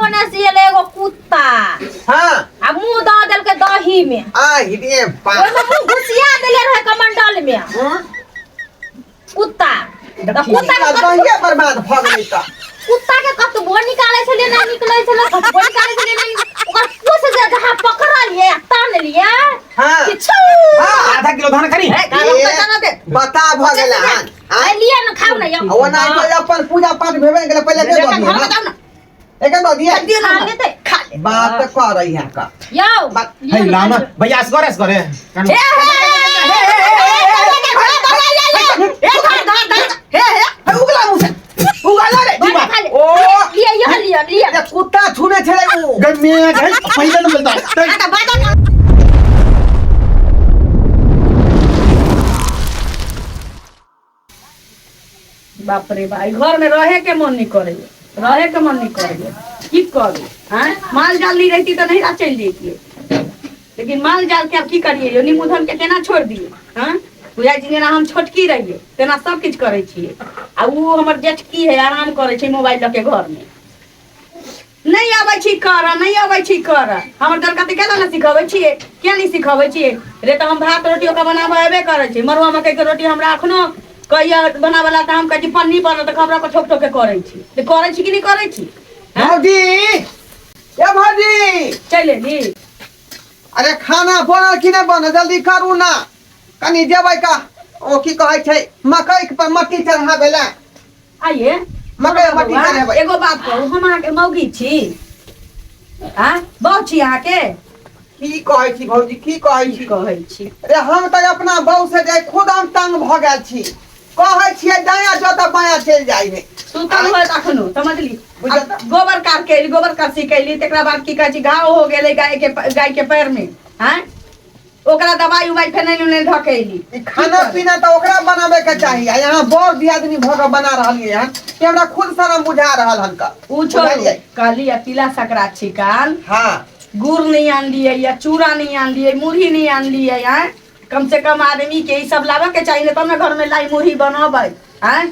ओने से एलै एगो कुत्ता। हाँ। आ मुंह दऽ देलकै दही में। आ हिरे बा। ओहिमे मुंह घुसिया देले रहै कमंडल में। हम्म? कुत्ता तऽ कुत्ता के दहिए बर्बाद भऽ गेलै तऽ। कुत्ता के कतबो निकालै छलियै नहि निकलै छलै, कतबो निकालै छलियै नहि ओकर पूछ जे जहाँ पकड़लियै आ तानलियै कि छू। हाँ। आधा किलो धान खरी। ए, गालो ए, पैसा ना दे। बता भऽ गेलै हन। आइ लिअ ने, खाउ ने यौ। ओना तो अपन पूजा पाठ भेबे गेलै, पहिले दे बेटा, दो। घर में जाओ ना। एकर दऽ दिअ। दियौ खा ना। लेतै। खा ले। बात करै है का। यौ। बात- लिअ है ने, लामा खाउ। भैया असगरे असगरे। हे, हे, हे, हे, हे, धर, धर, धर। हे, हे। हे, उगला मुँह से उगला रे। बड़ खा ले। ओ। लिअ यौ, लिअ लिअ। अरे कुत्ता छूने छलै उ। गमे गई पहिले न मिलता। आ तऽ बाजो ना। बाप रे बा, ई घर में रहे के मन नहीं करे, रहे के मन नहीं करे, की करू? हैं, माल जाल नहीं रहती तो नहीं चल जैतिए, लेकिन माल जाल के अब की करिए? यो नीमू धन के केना छोड़ दिए? हैं, बुझाइ छै जेना हम छोटकी रहिए तेना सब किछु करै छियै, आ उ हमर जेठकी है, आराम करै छै मोबाइल लऽ के घर में। नहि अबै छी करऽ, नहि अबै छी करऽ। हमर दरकती केना ने सिखबै छियै? किया नहि सिखबै छियै रे? तऽ हम भात रोटी ओकरा बनाबऽ अयबे करै छै। मड़ुआ मकइके रोटी हमरा अखनो कहिया बनाबऽ ला तऽ हम कहै छी पन्नी पर, तऽ हमरा पर ठोक ठोक के करै छी। तऽ करै छी कि नहि करै छी? भौजी, ए भौजी। चलि एली। अरे खाना बनल कि नहि बनल? जल्दी करू ना, कनि जेबै का ओ की कहै छै मकई पर मट्टी चढ़ाबै लए। आइए मकई मट्टी चढ़ेबै। एगो बात कहू, हम अहाँके मौगी छी? आ बहू छी अहाँके? की कहै छी भौजी, की कहै की छी? कहै छी? अरे हम तऽ अपना बहू से जे खुद हम तंग भऽ गेल छी। कहै छियै दायाँ जो तऽ बायाँ चलि जाइ है। सुतल होत अखनो, समझली? बुझल। आ गोबर काट के एली, गोबर करसी कैली, तकरा बाद की कहै छी घाव हो गेलै गाय के, गाय के पैर में। आँय, ओकरा दवाई उवाई फेनाइल उनाइल धऽ के एली। ई खाना पीना तऽ ओकरा बनाबे के चाही, आ यहाँ बड़ दियादनी भऽ के बना रहलियै हन कि हमरा खुद शरम बुझा रहल हन का। उ छोड़ू। बुझलियै? कहली आ तिला संक्रांति छी काल। हाँ। गुड़ नहीं आनलियै या चूड़ा नहीं आनलियै, मुरही नहीं आनलियै। आँय, कम से कम आदमी के ई सब लाबऽ के चाही ने, तब ने घर में लाई मुरही बनबै। आँय,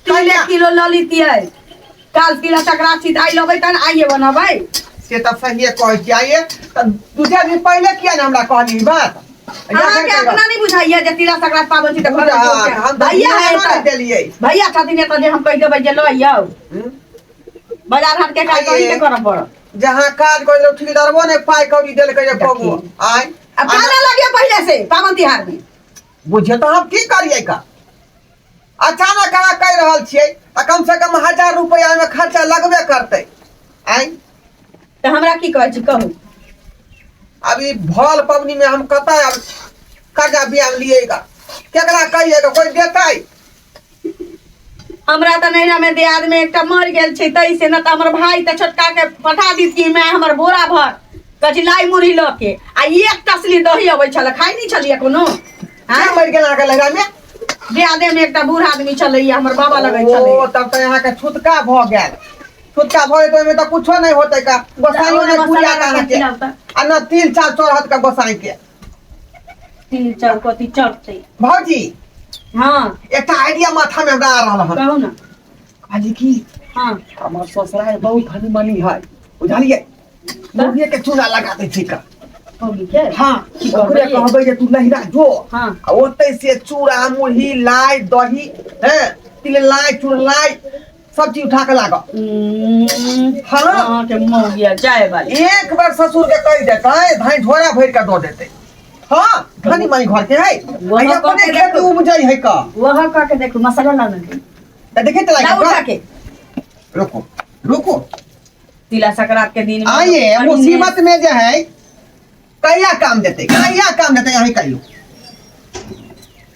3 कहिया? किलो लऽ लितियै। काल तिला संक्रांति छी तऽ आइ लबै तहन आइए बनबै। से तऽ सहिए कहै छियै। आइए तऽ 2-4 दिन पहिले किया ने हमरा कहली ई बात? अहाँके अपना नहीं बुझाइया जे तिला संक्रांति पाबनि छी तऽ घर में हाँ, हम तऽ भैया है ध्यानो नहि तऽ देलियै। भैया छथिन एतऽ जे हम कहि देबै जे लऽ आउ। हम्म? बाजार हाट के काज आइए। के करऽ पड़त। जहाँ काज करै ठेकेदारबो ने पाइ कौड़ी देलकै जे कबो आइ। अब काला लगियो पहिले से पाबनि तिहार में। बुझियौ तऽ हम की करियै का? अचानक अहाँ कहि रहल छियै तऽ कम से कम 1000 रुपैआ ओहिमे खर्चा लगबे करतै। आँय। तऽ हमरा की कहै छी कहू? अब ई भल पबनी में हम कतऽ अब कर्जा बियाह लिएगा, केकरा कहिएगा, कोई देतै? हमरा तऽ नैहरा में दियाद में एकटा मर गेल छै तै से, न तऽ हमर भाई तऽ छोटका के पठा दितियै माय हमर बोरा भर कथी लाई मुरही लऽ के, आ एक तसली दही अबै छलै, खाइ नहि छलियै कोनो। के मरि गेल अहाँके नैहरा में? दियादे में एकटा बूढ़ आदमी छलैया, हमर बाबा लगै छलै। ओ तब तऽ अहाँके छुतका भऽ गेल। छुतका भऽ गेल तऽ ओहिमे तऽ कुछो नहि होतै का, गोसाइयो नहि पूजा का अहाँके, आ न तिल चाउर चढ़त का गोसाई के। तिल चाउर कथी चढ़तै? भौजी। हाँ। एकटा आइडिया माथा में हमरा आ रहल हन। कहू ना। कहली की, हाँ। हमर ससुराल बहुत धनी है, बुझलियै? मुर्गिए के चूड़ा लगा दै छै का। मौगी के? हाँ। की करबै? ओकरे कहबै जे तू नहिरा जो। हाँ। आ ओतै से चूड़ा मुरही लाई दही हैं तिल लाई चूड़ लाई सब चीज उठा के लागऽ। हाँ। अहाँके मौगिया जाय वाली। एक बार ससुर के कहि देतै धाई झोरा भरि के दऽ देतै। हाँ, धनी मनी घर के है। वहाँ आ अपने कऽ के खेत देखू। उपजै है का। वहाँ कऽ के देखू, मसाला लाउ ने। तऽ देखै तऽ लाउ उठा के। रुको रुको। तिला संक्रांति के दिन में आइए पहिने- मुसीबत में जे है कहिया काम देतै, कहिया काम देतै अहीं कहियौ।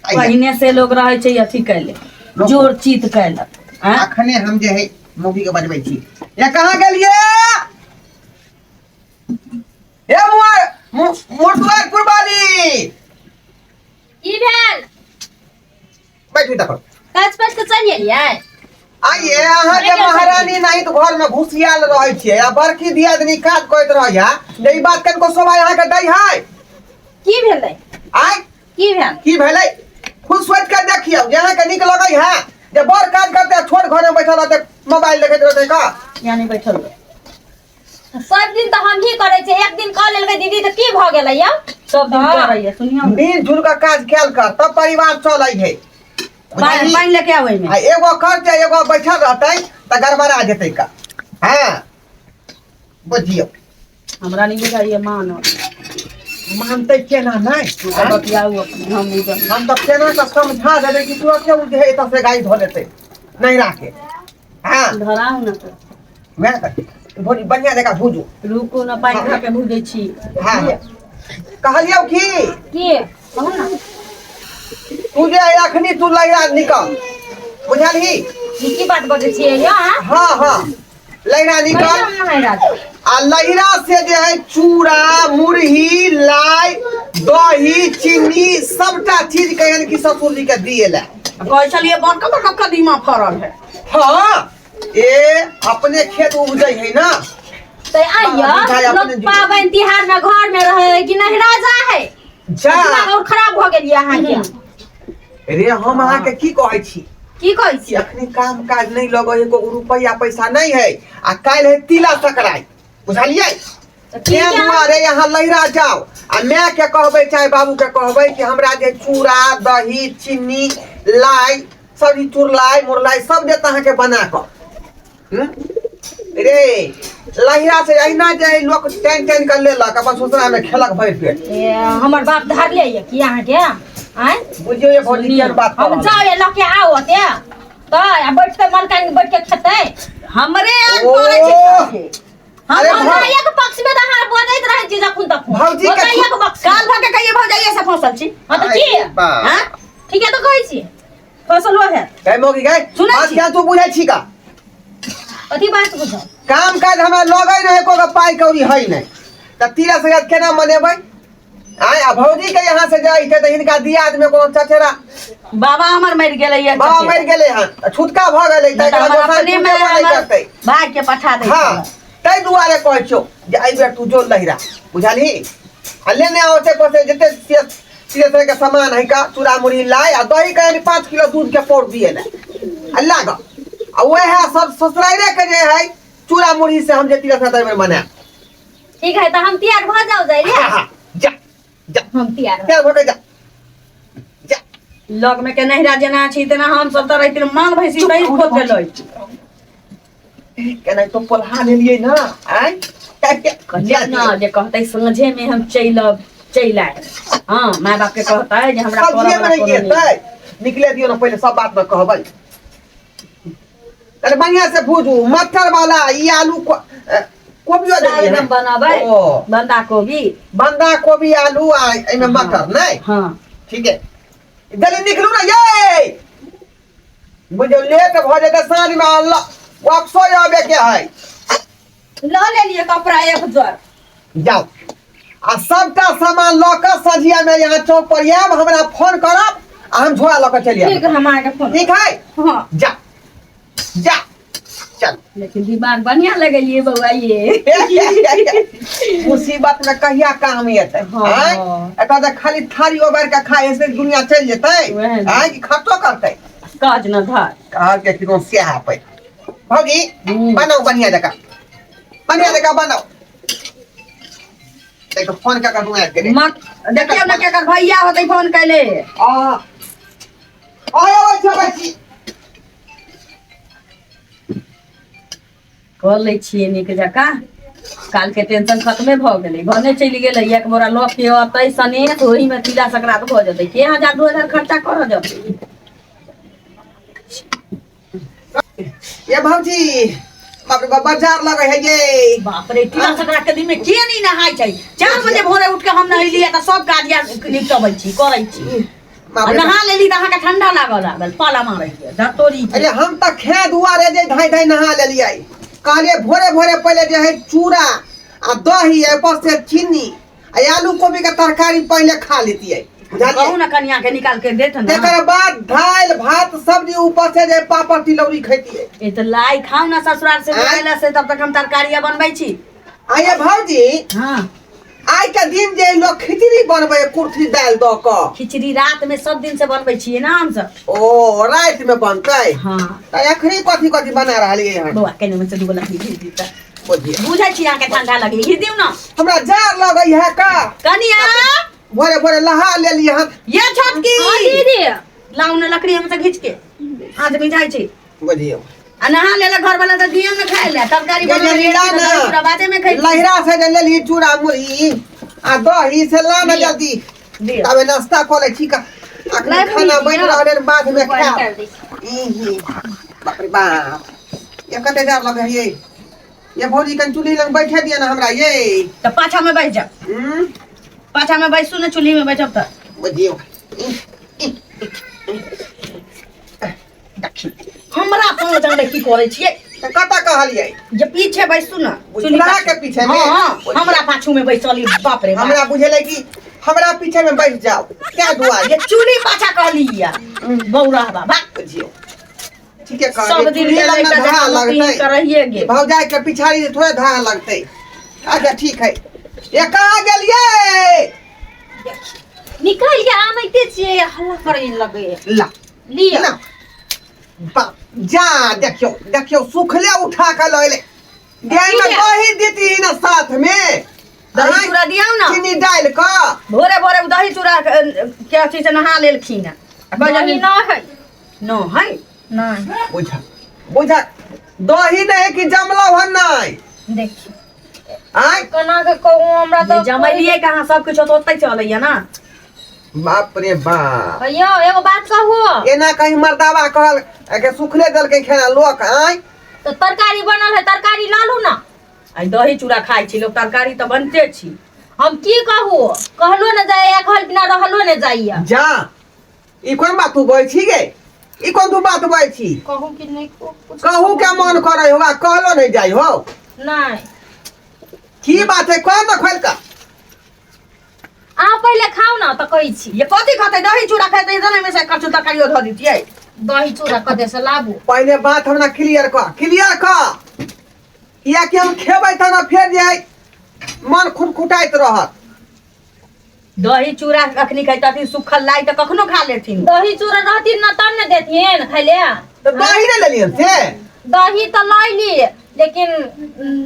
आइए। पहिने से लोग रहै छै अथी कैले, रुको। जोर चीत कैलक। आँय? अखने हम जे है मौगी के बजबै छी। ये कहाँ गेलिए? ए मुरदुआरपुर वाली। की भेल? बैठू देखो। काज पाज के चलि एलियै? आइए अहाँ जे महारानी नहीं तो घर में घुसियाल रहै छियै, आ बड़की दियादनी काज करैत रहैया, जे ई बात कनिको शोभा अहाँके दै है? की भेलै? आइ। की भेल? की भेलै? खुद सोचि के देखियौ जे अहाँके नीक लगै है जे बड़ काज करतै आ छोट घर में बैठल रहतै मोबाइल देखैत रहतै का? यानी बैठल रह। सब दिन तऽ हमही करै छियै, एक दिन कऽ लेलकै दीदी तऽ की भऽ गेलै यौ? सब दिन हाँ। करैया, सुनियौ ने। मिल जुल के काज कयल कर तब परिवार चलै है। पानि पानि लेके आबै मे। आ एगो करतै एगो बैठल रहतै तऽ गड़बड़ा जेतै का। हँ बुझियौ। हमरा नहीं बुझाइए मानत। मानतै केना नहि? अहाँ बतियाउ अपने, हम नहीं जानब। हम तऽ केना कऽ समझा देबै कि तुरते ओ जे है एतऽ से गाड़ी धो लेतै नैहरा के। हाँ। धराउ ने तऽ। वएह तऽ भोजी बढ़िआँ जकाँ भूजू। रुकू ने, पानि खा के भूजै छी। हाँ कहलियौ की? की कहू ने। तू जे अखनी तू लैरा निकल, बुझलही? ई की बात बजै छियै यौ अहाँ? हाँ हाँ लैरा निकल। कैसे हम नहैरा जाउ? आ लहिरा से जे है चूड़ा मुरही लाई दही चीनी सबटा चीज कहियन कि ससुर जी के दिए ला। कहै छलियै बड़का बड़का कदीमा फड़ल है। हाँ ए अपने खेत उपजै है ना। तऽ आइयो मिठाई अपने लोग पाबनि तिहार में घर में रहे है कि नहिरा जा है? जा। दिमाग और खराब भऽ गेल अहाँ के। रे हम अहाँ के की कहै छी? की कहै छी? अखनी काम काज नहीं लगै है, कोनो रुपैया पैसा नहीं है आ काल्हि है तिला संक्रांति, बुझलियै? तऽ की तें के दुआरे यहाँ लहिरा जाओ आ माय के कहबै चाहे बाबू के कहबै कि हमरा जे चूड़ा दही चीनी लाई सब ई चुरलाई मुरलाई सब देत अहाँके बना कऽ। रे लहिरा से अहिना जे लोक टानि टानि कऽ लेलक अपन ससुरा में खेलक भरि पेट। ए, हमर बाप धरले ये की अहाँके? आँय? बुझियौ ये भौजी केहन बात हम करऽ जाउ ये लऽ के आउ ओते तऽ आ बैठतै मलकाइन बैठ के खेतै। हमरे आग ओ! पड़ै छै सबके। अरे हम भौ- एक पक्ष में तऽ अहाँ बजैत रहै छी जखन तखन। भौजी के ओतऽ एक पक्ष में। काल भऽ के कहियै भौजाइये से फसल छी। हाँ तऽ की? अरे बा। हाँ? ठीके तऽ कहै छी, फसलो है। गै मौगी गै, सुनै बात छी। क्या तू बुझै छी का? कथी बात बुझल? काम काज हमरा लगै नहि एको पाइ कौड़ी है नहि तऽ तिला संक्रांति केना मनेबै? आय आ भौजी के यहाँ से जाइ छै तऽ हिनका दियाद में कोनो चचेरा बाबा हमर मरि गेलै ये। बाबा चचेरा। मरि गेलै हन तऽ छुटका भऽ गेलै नहि तऽ तऽ एकरा हमर गोसाइ अपने पूजबो में नहि हमर करतै। भाय के पठा दै हाँ छलै। ताहि दुआरे कहै छियौ जे एहि बेर तू जो लहिरा, बुझलही? आ लेने औते पसे जते सिलेसर के सामान है का चूड़ा मुरही लाई आ दही के यानी 5 किलो दूध के पौर दिए ले आ लाग आ वएह सब ससुराइरे के जे है चूड़ा मुरही से हम जे तिला संक्रांति में मनायब। ठीक है तऽ हम तैयार भऽ जाउ जाइ रे। हाँ, हाँ, जा जा। हम तैयार तैयार भऽ के जा जा। लग में के नहिरा जेना छी तेना हम सब तऽ रहितिन माल भैंसी दही खोद देलै। केना तो पोल्हा लेलियै ना? आँय कहलियै ना जे कहतै साँझे में हम चलि चलि आयब। हाँ my बाप के कहतै जे हमरा सब्जिए करऽ में वला नहीं कोनो नहि। जेतै। निकले दियौ ना पहिले सब बात में कहबै। अरे बढ़िया से भूजू मटर वाला ई आलू कोबियो साग देलियै हम हन। बनबै। ओ। बंधा कोबी। बंधा कोबी आलू आ एहिमे मटर नहि? हाँ। ठीक है जल्दी निकलू ना ये, बुझियौ लेट भऽ जेतै साँझ में वापसो आबे के है। लऽ लेलियै कपड़ा एक जोड़। जाउ आ सबटा सामान लऽ कऽ सझिया में यहाँ चौक पर आयब, हमरा फोन करब आ हम झोरा लऽ कऽ चलि आयब। ठीक है, हम अहाँके फोन। ठीक है? हाँ। जा जा चल। लेकिन दिमाग बढ़िया लगेलिए बउआ ये। मुसीबत में कहिया काम एतै? हाँ। आँय? एतऽ तऽ खाली थारी ओबारि कऽ खाय से दुनिया चलि जेतै? वएह ने। आँय कि खर्चो करतै? काज न धर। कहल के किनो सएह पे। भौजी बनाउ बढ़िया जकाँ, बढ़िया जकाँ बनाउ। देखो फोन कऽ कऽ आबि गेलै। मक देखियौ ने केकर भैया होतै फोन कैले। आ आय अबै छी, अबै छी। कऽ लै छियै नीक जकाँ, काल के टेंशन खत्मे भऽ गेलै। भने चलि गेलै, एक बोरा लऽ के अतै सनेस, ओहीमे तिला संक्रांत भऽ जेतै। के 1000 2000 खर्चा करऽ जेतै? ये भौजी बाप रे बाप बाजार लगे है ये। बाप रे, तिला संक्रांत के दिन में के नहीं नहाय छै? 4 बजे भोरे उठ के हम नहेलियै तऽ सब काज यार निपटबै छी, करै छी। बाप रे बाप। नहा लेली तऽ अहाँके ठंडा लागऽ लागल, पाला मारै छै धतोरी के। अरे हम तऽ खे दुआरे जे धाइ धाइ नहा लेलियै। कहलियै भोरे भोरे पहिले जे है चूड़ा आ दही आ ऊपर से चीनी आ आलू कोबी के तरकारी पहिले खा लेतियै, बुझलियै? कहू ने कनिया के निकाल के देत ने। तकर बाद दालि भात सब्जी ऊपर से जे पापड़ तिलौरी खैतियै। ए तऽ लाई खाउ ने ससुराल से आँय? आयला से, तब तक हम तरकारिया बनबै छी। आ ये भौजी, हाँ। आइ के दिन जे लोग खिचड़ी बनबै कुर्थी दालि दऽ कऽ। खिचड़ी रात में सब दिन से बनबै छियै ना हमसब। ओ राति में बनतै? हाँ। तऽ एखनी कथी कथी बना रहलियै हन? बौआ केने में से दूगो लकड़ी भेज दिता। बुझिए बुझै छी अहाँके ठंडा लगे घी दियौ ना। हमरा जार लगै है का। कनिया भोरे भोरे लहा लेलियै हन। ये छोटकी। हाँ दीदी। लाउ ने लकड़ी हम से घीच के आँच मिझाइ छी। बुझियौ आ नहा लेले घर वाला तऽ दियौ ने खाय ले तरकारी ये बनल लहिरा रहै, ना। पूरा बादे में खाइ। लहिरा से जे लेली चूड़ा मुरही आ दही से ला ने जल्दी। दियौ। तबे नाश्ता कऽ लै छी का। अखन लाइ खाना मुरही बनि दियौ। रहल हन, बाद में बंद खायब। कर दै छी। इही बाप रे बाप, ये कते जार लगे है ये। ये भौजी कन चूल्ही लग बैठे दिया ना हमरा ये। तऽ पाछा में बैठ जाओ। हम्म। पाछा में बैसू ने, चूल्ही में बैठब तऽ। बुझियौ। हमरा कोनो जानबै की करै छियै। तऽ कतऽ कहलियै? जे पीछे बैसू ने चूल्हा के पीछे में? हाँ, हमरा पाछू में बैसली। बाप रे बाप। हमरा बुझेलै कि हमरा पीछे में बैठ जाओ, क्या दुआरे। ये चूल्ही पाछा कहली या बौरा बाबा। बुझियौ ठीके सब कहलियै, दिन चूल्हे लग ना धाह लगतै। करहिए गेल। भौजाई के पिछाड़ी से थोड़े धाह लगतै। अच्छा ठीक है। ये कहाँ गेलियै? निकल के आनैते छियै, हल्ला करे लगे। ला लिअ। ला बाप, जा देखियो देखियो सुखले उठा के लऽ एलै। देह में दही देती ना साथ में। दही चूड़ा दियौ ना। चीनी डालि कऽ। भोरे भोरे उ दही चूड़ा के अथी से नहा लेलखिन। दही न है। न है। नहीं। बुझा बुझा दही नहीं कि जमलो हन नहीं। देखियो आय केना के कहू हमरा तऽ जमैलियै कहाँ, सब किछु तऽ ओतै चलैया ना। बाप रे बाप। यौ एगो बात कहू। एना कहीं मर्दावा कहल के सुखले देलकै खाना लोक। आय तऽ तरकारी बनल है, तरकारी लऽ लू ना। आइ दही चूड़ा खाइ छी लोक, तरकारी तऽ बनते छी। हम की कहू, कहलो ने जाइया, कहल बिना रहलो ने जाइया। जा ई कोन बात तू बजै छी गे? ई कोन तू बात बजै छी? कहू कि नहीं कुछ कहू के मन करे हो, कहलो नहीं जाइ हो। नहीं। की बात है, कह न खोल के। अहाँ पहिले खाउ ना तऽ कहै छी। ये कथी खतै? दही चूड़ा खेतै तऽ एहिमे से कछु तरकारियो धऽ दितियै। दही चूड़ा कतऽ से लाबू? पहिले बात हमरा क्लियर कह, क्लियर कह। कियाकि हम खेबै तब ने फेर जे है मन खुटखुटाइत रहत। दही चूड़ा अखनी खैतथिन, सुखल लाई तऽ कखनो खा लेथिन। दही चूड़ा रहथिन ना तब ने देथिन खाइ ले। तऽ दही नहि लेलियन से? दही तऽ लैली, लेकिन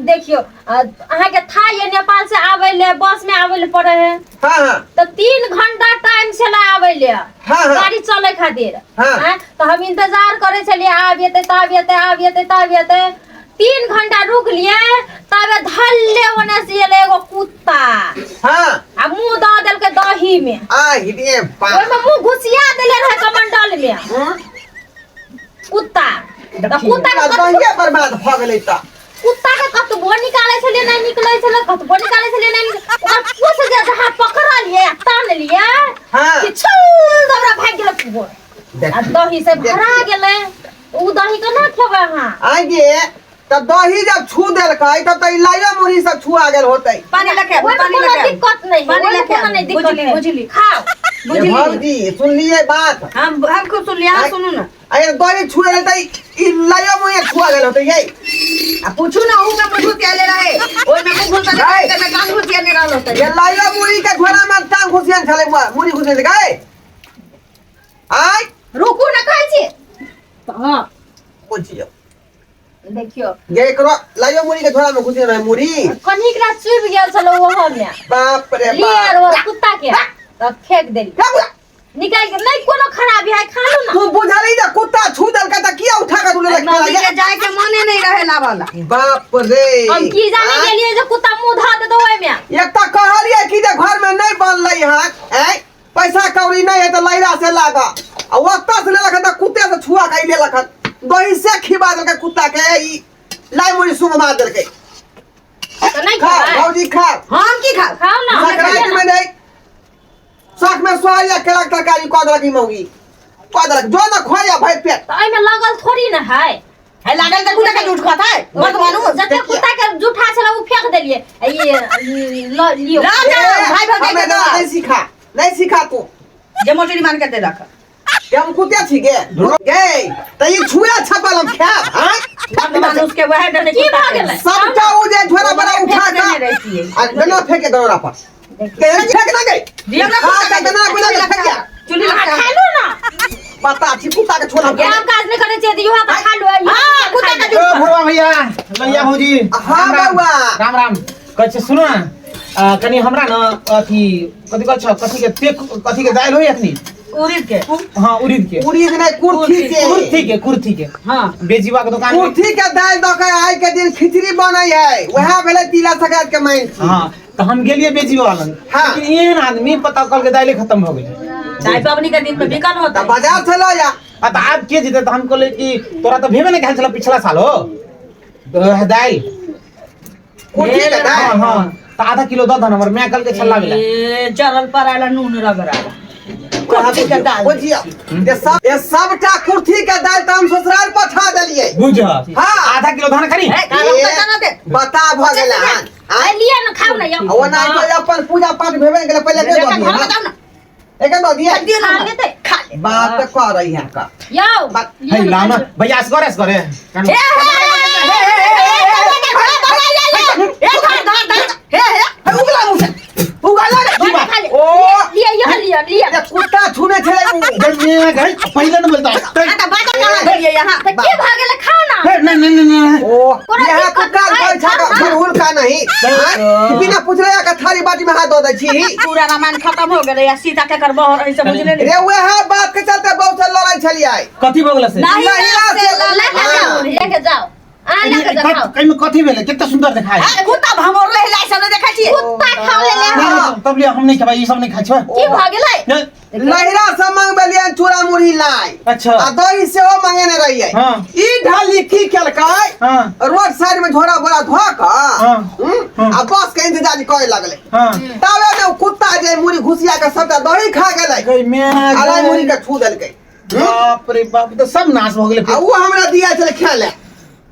देखियो अहाँके था ये नेपाल से आबै ले बस में आबै ले पड़े है। हाँ हाँ। तऽ 3 घंटा टाइम छलै आबै ले। हाँ हाँ। गाड़ी चलै खातिर। हाँ। तऽ हम इंतजार करै छलियै, आब एतै तब एतै, आब एतै तब एतै। 3 घंटा रुकलियै, तबे धल्ले ओने से एलै एगो कुत्ता। हाँ। आ मुँह दऽ देलकै दही में। आ रे बाप। ओहिमे मुँह घुसिया देले रहै कमंडल में। कुत्ता। तऽ कुत्ता के दहिये बर्बाद भऽ गेलै तऽ। कुत्ता के कतबो निकालै छलियै नहि निकलै छलै, कतबो निकालै छलियै नहि निकलै। ओकर पूछ जे जहाँ पकड़लियै आ तानलियै, हाँ। कि छुल दौड़ा भागि गेलै कुकुर। आ दही से भरा गेलै। उ दही केना खेबै अहाँ? आइ गे, तऽ दही जब छू देलकै तब तऽ ई लाइयो मुरही सब छुआ गेल होतै। पानी लके, ओहिमे पानी कोनो लके। दिक्कत नहि है, पानी ओहिमे लके। कोनो नहि दिक्कत बुझली, है। बुझली। खाओ। बुझली। भौजी सुनलियै बात? हम खूब सुनलियै, अहाँ सुनू ना। अरे दही छुए रहै तऽ ई लाइयो मुरही छुआ गेल होतै यै। आ पूछू ना, ओहू में मुँह घुसियाले रहै। ओहिमे मुँह घुसल रहै, ओहिमे कान घुसियाले रहल होतै। ये लाइयो मुरही के झोरा में टांग घुसियान छलै, मुरही घुसियान गै। आय रुकू ना, खाइ छी। हाँ। बुझियौ। देखियौ। गे एकरो लाइयो मुरही के झोरा में घुसियान रहै मुरही। कनिक रा चुबि गेल छलै ओहो में। बाप रे लिअ बाप। आर कुत्ता के तऽ फेंक देली। निकालि के नहि कोनो खराबी है, खा लू ना। तू बुझली जे कुत्ता छू देलकै तऽ किया उठा के तू लेलक खाना? मम्मी के जाय के मने नहीं रहे लावला। बाप रे। हम की जाने गेलियै जे कुत्ता मुँह धऽ देतै ओहिमे। एक तऽ कहलियै कि जे घर में नहीं बनलै हन, ऐं पैसा कौड़ी नहीं है तऽ लैरा से लागा। आ ओतऽ से लेलक हन तऽ कुत्ते से छुआ के लेलक हन। दही से खिबा देलकै कुत्ता के, ई लाई मुड़ी सुंघमा देलकै। तऽ नहि खा खेबै? भौजी खा। हम की खाब? खाउ ना। संक्रांति में नहीं, साग में सोहरिया केला के तरकारी कऽ देलक ई मौगी, कऽ देलक जो न खोया भरि पेट। तऽ एहिमे लगल थोड़ी ने है। है लागल तऽ कुत्ता के झूठ कहतै? मत मानू। जते कुत्ता के जूठा छलै ओ फेंक देलियै। आ ई ल लियौ। ल जाओ, भाई भौजाई हमे के दो। नहीं सिखा, नहीं सिखा तू। जे मोटरी मान के देलक। हम कुत्ते छी गे गे तऽ ई छुए छपल हम खायब। आँय मत मानुस के वएह डरे की कुत्ता भऽ के। गेलै? सबटा उ जे झोरा बड़ा उठा फेंक देने के रहितियै। आ गना फेंके गनौरा पर। के फेंक ना गई। दियौ ना खा कुत्ता के गना बना के फेंक गया। चूल्ही अहाँ लग खा लू ना। पता छी कुत्ता के छोड़ा काम काज नहीं करे छियै तऽ इहो तऽ खा लो। हां, कुत्ता के ओ भोरवा भैया, ललिया भौजी। हाँ, राम राम। बउआ। राम राम कहै छै। सुनो ने, कनि हमरा न अथी कथी कहै छ, कथी के तेक, कथी के दालि होय अखनी? उड़ीद के। हाँ, उड़ीद के। उड़ीद नहीं, कुर्थी के। कुर्थी के, कुर्थी के। हाँ। बेजीवा के दुकान में। कुर्थी के दालि दऽ के आइ के दिन खिचड़ी बनै है, वएह भेलै तिला संक्रांति के माइन छी। हाँ, तऽ हम गेलियै बेजीवा लग। हाँ। लेकिन एहन आदमी पता कल के दालि खत्म भऽ गेलै। चाय पबनी के दिन में बिकल होता। तऽ बाजार से लऽ जा। आ तऽ आब के जेतै? तऽ हम कहलियै कि तोरा तऽ भेबे नहि खायल छल पिछला साल हो वएह दालि। कुर्थी के हाँ। दालि। हाँ, तऽ आधा किलो दऽ दहन, हमर माय कहलकै छल्ला भेलै। ए जरल पराला नून रगड़ाला कुर्थी के दाल। बुझियौ जे सब ये सबटा कुर्थी के दालि तऽ हम ससुराल पठा देलियै। बुझ। हाँ। आधा किलो धान खरी। ए कालो ए, पैसा ना दे। बता भऽ गेलै हन। आ लिअ ने, खाउ ने यौ। ओना तो अपन पूजा पाठ भेबे गेलै, पहिले के बेटा दऽ घर में दियै। जाओ ना। एके दऽ दियै। दियो ना। खा लेतै। खा ले। बात कऽ रही है का। यौ। बात- लिअ है ने, लाओ ना खाउ। भैया, असगरे असगरे। ए हे हे हे धर धर धर हे हे। हे उगला मुँह से उगला रे। की बात? खा ले। ओ। लिअ यौ, लिअ लिअ। ये कुत्ता छूने छलै उ। पहिले न बोलता। हां, त बाजल कहाँ भेलियै यहाँ? तऽ की भऽ गेलै? खाउ ना। नहीं नहीं नहीं नहीं। ओ कोना यह दिक्कत कुत्ता है? कहै छै हाँ, हाँ। भूल का नहीं हाँ? बिना पूछले का थाली बाटी में हाथ दऽ दै छी। पूरा रामायण खत्म हो गेलै आ सीता के कर बहर ऐसे बुझले रे नहीं। वएह बात के चलते बहुत से लड़ाई छलियै। कथी भऽ गेल से? नहीं। महिला से से लेके हाँ। जाओ, लेके जाओ, आ लेके जाओ, खाओ। कहीं में कथी भेलै? कितना सुंदर देखाय। ए कुत्ता भमोर ले जाइ सब देखै छियै। कुत्ता खा लेले। हाँ। तब लिया, हम नहीं खेबै, ई सब नहीं खाइ छै। की भऽ गेलै? नहीं। लहिरा से मंगबेलियन चूड़ा मुरही लाइ। अच्छा। आ दही सेहो मंगेने रहियै। हाँ। ई ढाली की केलकै? हाँ। रोड साइड में झोरा बोरा धो कऽ हाँ। हम्म, हाँ। आ बस के इंतजार करे लगलै। हाँ। तबे ने उ कुत्ता जे मुरी घुसिया के सबटा दही खा गेलै। गई मैं। अलाई मुरी के छू देलकै। बाप रे बाप, तऽ सब नाश भऽ गेलै। आ उ हमरा दिया छलै खाय लए,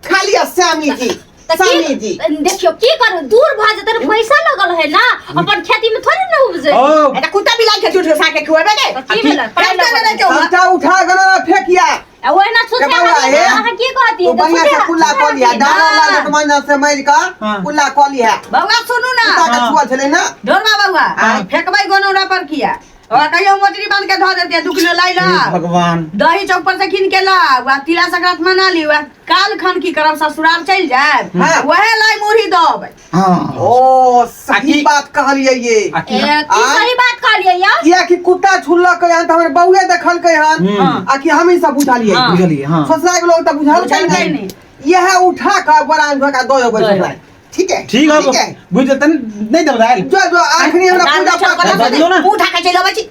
खा लिया स्वामी जी। तऽ स्वामी जी। की देखियौ, की करू, दूर भऽ जेतै ने, पैसा लगल है ना, अपन खेती में थोड़े ने उपजे। ओ। ए कुत्ता बिलाई के झूठ साके खुएबे के। तऽ की भेलै? पाइ फेंकते लगल। ने रहै छै ओमे। सबटा उठा के ना फेकिया। आ ओहिना के सोचे बौआ, हे। अहाँ की कहतियै? तू बढ़िया से कुल्ला कऽ लिहा, डाला लाल मंजन से मारि कऽ हाँ। कुल्ला कऽ लिहा। बौआ, सुनू ना। कुत्ता के हाँ। छुअल छलै ना। ढोरबा बौआ, फेंकबै गोनौरा पर किया? ओकरा कहियो मोटरी बांध के धऽ देते, 2 किलो लाई ला। हे भगवान। दही चौक पर से कीन के ला, वा तिला संक्रांत मना ली, वा काल खन की करब, ससुराल चलि जायब। हाँ। वहे लाई मुरही दब। हाँ। ओ सही आ की- बात कहलियै ये। आ की? ए, की आँय? सही बात कहलियै यौ? कियाकि कुत्ता छुलकै हन तऽ हमर बौए देखलकै हन। हम्म। आ कि हमही सब बुझलियै? हाँ। बुझलियै, हाँ। ससुराल के लोग तऽ बुझलकै बुझलकै नहि। नहि। इएह उठा कऽ बोरा में धोका दऽ अबै दऽ ससुराल। ठीक है। ठीक है। ठीक है। बुझ जेतै, नहीं देब दालि। जो जो आखिरी हमरा पूजा पाठ दऽ दियौ ना। मुँह उठा के चलि अबै छी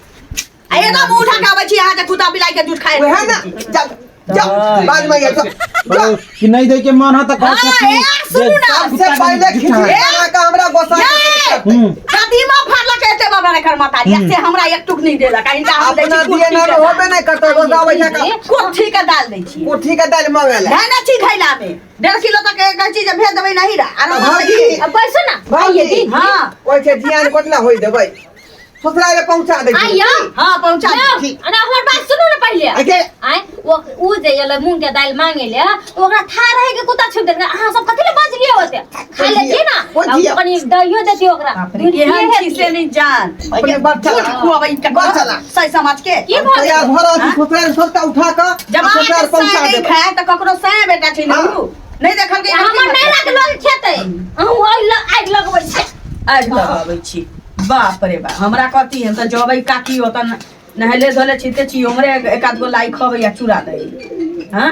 आ एकदम मुँह उठा के अबै छी अहाँ जे कुत्ता बिलाई के दूध खाय। वएह ना, चल जा बाद में ये जो जा। कि नहीं दे के मन है तऽ कह हाँ, सकी। ए, सुनू ना। सबसे पहिले खिचड़ी बना कऽ हमरा गोसा ये! हम्म। कदीमा फाड़लक एते बाबा रे कर माता से हमरा एक टुक नहीं देलक आ हिनका हम दै अपना छी दिए कुट्टी ना के होबे नहीं करतो, रोज आबै छै दाल। कुट्टी के दाल दै छी। कुट्टी के दालि मंगे ले। धैने छी घैला में 1.5 किलो तक कहै छी जे भेज देबै नहीं रा आरो। भौजी। अब बैसू ना। भौजी। आइए दी। हाँ। ओइ छै जियान कतला होई देबै, ससुराल पहुंचा दै छी। आइयो। हाँ, पहुंचा यौ, दी। अरे हमर बात सुनू ने पहिले। आगे। आँय, ओ उ जे एलै मूंग के दालि मांगे ले, ओकरा था रहे के कुत्ता छुप देलकै। अहाँ सब कथी ले बजलियै ओते? खाय लेतियै ना। कोन आ छियै? कनि दहियो देतियै ओकरा। बाप रे, केहन छी से नहीं जान। अपने बच्चा झूठ खुआबै के बच्चा ला। सही समाज के। की भऽ तैयार गेलै? भऽ रहल छी, ससुराल सबटा उठा कऽ जब अहाँके ससुराल साँय पहुंचा नहि देबै। खाय तऽ ककरो साँय बेटा छै ने। हाँ। उ नहि देखलकै। हमर नहि राखल खेतै, अहूँ आगि लगबै छै। आगि लगाबै छी। बाप रे बाप, हमरा कथी, हम तऽ जबै काकी ओतऽ नहेले धोले छिते छी, उमरे एक आध गो लाई खबै आ चूड़ा दही। हाँ,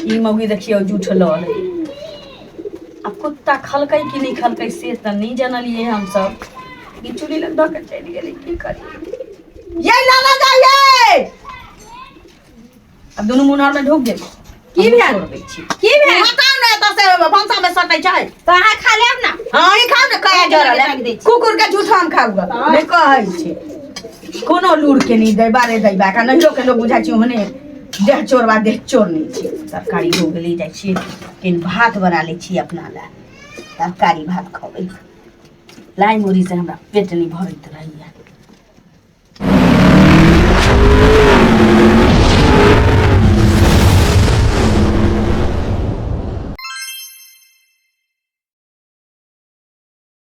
ई मौगी देखियौ जूठ लऽ लै। आ कुत्ता खलकै कि नहि खलकै से तऽ नहि जानलियै हमसब। ई चूड़ी लग दऽ के चलि गेलै। की करी ये लाला जाइए। अब दुनू मुनहर में ढुक गेल। की भेल? छोड़ दै छी। की भेल? बताउ ने, एतऽ से भनसा में सटै छै। तऽ अहाँ खा लेब ना। हाँ, ई खाउ ने, कया जरल राखि दै छी। कुकुर के झूठ हम खाउ ग नहि कहै छै। कोनो लूर के नहि दैबा रे दैबा का नहिरो के लोग बुझाइ छै ओहने देह चोरबा देह चोर नहि छै। तरकारी हो गेलै, जाइ छियै किन भात बना लै छी अपना लए, तरकारी भात खबै। लाई मुरही से हमरा पेट नहि भरैत रहैया।